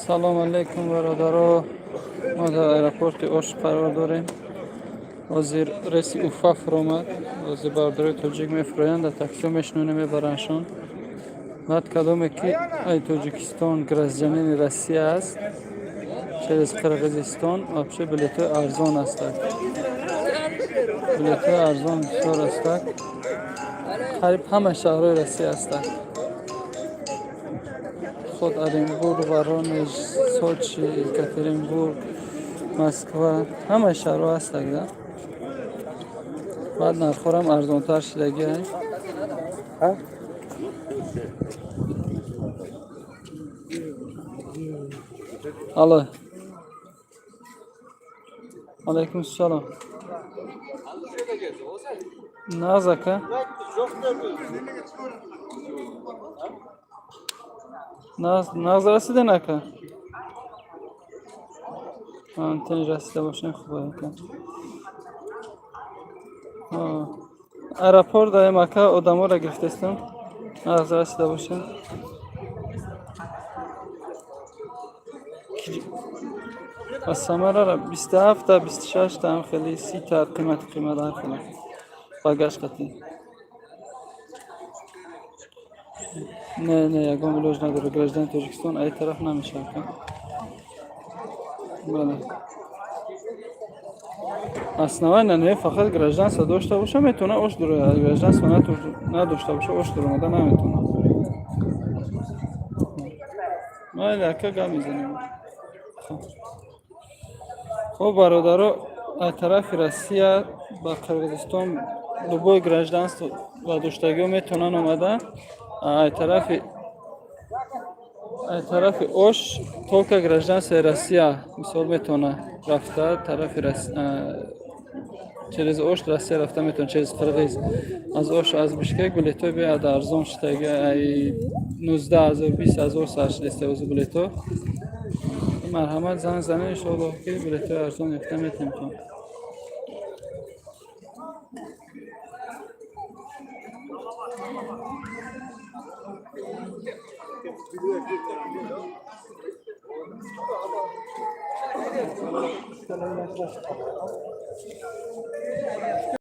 Салом алейкум, бародаро. Мо дар аэропорти Ош қарор дорем. Ҳозир рейси Уфа фуромад. Ҳозир бародарои тоҷик мефуроянд, дар таксиҳо мешинонем, мебарандшон. Баъд кадоме ки ай Тоҷикистон гражданини Россия аст, через Қирғизистон вообще билетҳои арзон ҳастанд. Билетҳои арзон бисёр ҳастанд. Қариб ҳама шаҳрҳои Россия ҳастанд. Худ Оренбург, Воронеж, Сочи, Екатеринбург, Москва, ҳамаи шаҳрҳо ҳастанд да. Баъд нархҳорам арзонтар шудагиай. Алло. Алайкум салом. Наз, ака. Наз, наз расиден, ака? Антен расида бошем, хуб, ака. Аэропорт даем, ака, одаморо гирифтестам. Наз расида бошем. Аз Самарара 27-та, 26-та ҳам хеле, 30-та қимати қимат ҳар хела. Багаж қатӣ. Не, не, ягон илоҷ надорад. Гражданин Тоҷикистон ай тараф намешавад. Бале. Основание не, фақат гражданство дошта боша, метавона Ош дурояд. Гражданство надошта боша, Ош дуромада наметавонад. Майли, ака, гап мезанем. Хоб, бародаро, аз тарафи Россия ба Қирғизистон любой гражданство ва доштагиҳо метавонанд омада. Ай тарафи Ош только гражданствои Россия, мисол, метавона рафта тарафи, через Ош Россия рафта метавона, через Қирғиз. Аз Ош, аз Бишкек билетҳои беҳад арзон шудаги, ай 19 000, 20 000 сар шудааст озу билетҳо. Марҳамат, занг занед, иншоаллоҳ, ки билетҳои арзон ёфта метавонем.